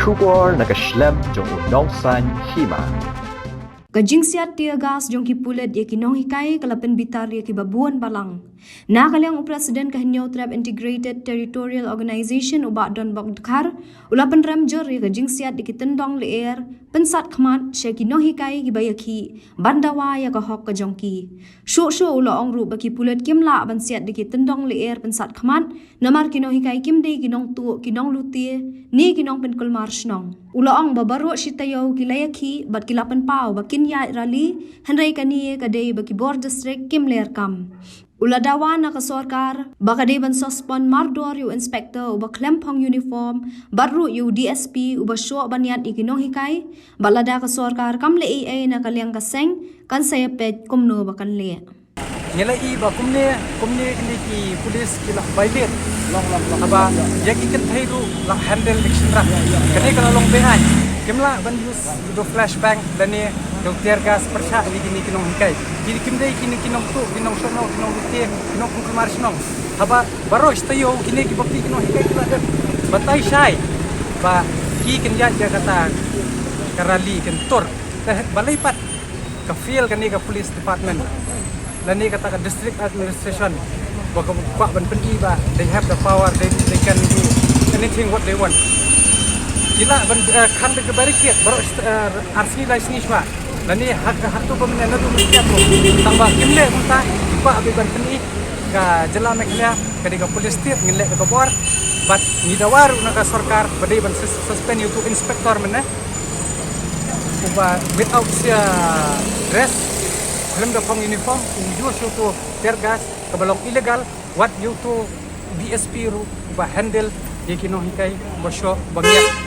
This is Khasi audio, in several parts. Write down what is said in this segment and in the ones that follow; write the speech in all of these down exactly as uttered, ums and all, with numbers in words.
Khubor na ka shlem jong u Nongsaiñ Hima. Ka jingsiat tear gas jong ki pulit ïa ki nonghikai ka la pynbitar ïa kiba bun balang. Na ka liang u President ka Hynñiewtrep Integrated Territorial Organization u Bah Donbok Dkhar u la pynrem jur ïa ka jingsiat ïa ki tyndong lyer pynsat khmat sha ki nonghikai kiba ïakhih ban dawa ïa ka hok ka jong ki. Shuh shuh u la ong ruh ba ki pulit kim lah ban siat ïa ki tyndong lyer pynsat khmat namar ki nonghikai kim dei ki nongtuh, ki nongluti ne ki nongpynkulmar shnong. U la ong ba baroh shi taïew ki la ïakhih bad ki la pynpaw ba kin ïaid rally, hynrei kane ka dei ba ki bor district kim leh kam. U la dawa na ka sorkar ba ka dei ban suspend mardor ïa u inspector uba khlem phong uniform bad ruh ïa u D S P uba shoh ban ïaid ïa ki nonghikai, bad lada ka sorkar kam leh ei ei na ka liang ka seng, kan sa ïapeit kumno ba kan leh. Ngi la ïohi ba kumne, kumne kine ki pulit ki la violate. Haba ïa ki kynthei ruh la handle dik shynrang. Kane ka la long beaiñ. Kim lah ban use ïa u flashbang lane ïa u tear gas pyrshah ïa kine ki nonghikai. Ki kim dei kine ki nongtuh, ki nongshohnoh, ki nongluti, ki nongpynkulmar shnong. Haba baroh shi taïew kine ki bapli ki nonghikai ki la dep batai shai ba ki kin ïaid ïa kata ka rally kin tur. Te balei pat ka fail kane ka police department lane kata ka district administration ba ka kwah ban pyni ba they have the power, they, they can do anything what they want. Ki lah ban, eh, khang da ka barricade baroh, eh, ar sngi lai sngi shuwa. Lane ha ka, hato ba mynne naduh mynstep ruh. Tang ba kim leh kumta, ki kwah ban pyni ka jylla Meghalaya ka dei ka police state, ngin leh da ka bor. Bad ngi dawa ruh na ka sorkar ba dei ban sus-, suspend ïa uto u inspector mynne uba without, uh, dress, khlem da phong uniform, u use ïa uto u tear gas kaba long illegal, wat ïa uto u D S P ruh uba handle ïa ki nonghikai ba shoh ba ngiat.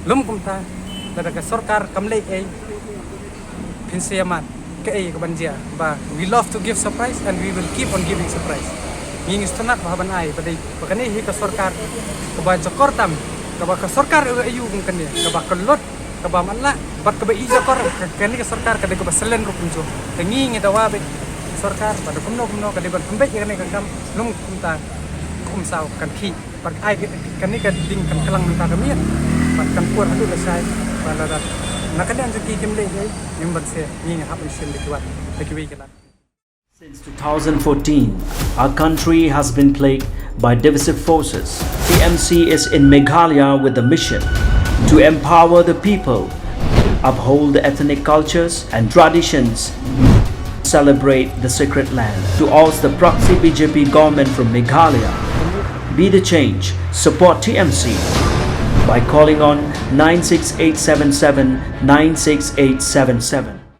Lym kumta, lada ka sorkar kam leh ei, phin sa ïa mad kaei ka ban jia, ba we love to give surprise and we will keep on giving surprise. Ngi ngi sngewtynnat ba haba ngi ai ba dei ba kane hi ka sorkar kaba jakor tam, kaba ka sorkar aïu kum kane, kaba kyllut, kaba matlah bad kaba i jakor, ka, kane ka sorkar ka dei kaba salen ruh kumjuh. Te ngi ngi dawa beit sorkar ba da kumno kumno ka dei ban pynbeit ïa kane ka kam, lym kumta kum saw kan khih. Bad ai kane ka ding kan kylang mynta ka miet bad kan pur haduh lashai. Bad lada na ka liang jong ki kim leh ei ei, ngim banse, ngi ngi hap ban shim da ki wat da kiwei ki lad. Since two thousand fourteen, our country has been plagued by divisive forces. T M C is in Meghalaya with the mission to empower the people, uphold the ethnic cultures and traditions, celebrate the sacred land. To oust the proxy B J P government from Meghalaya, be the change, support T M C by calling on nine six eight seven seven nine six eight seven seven.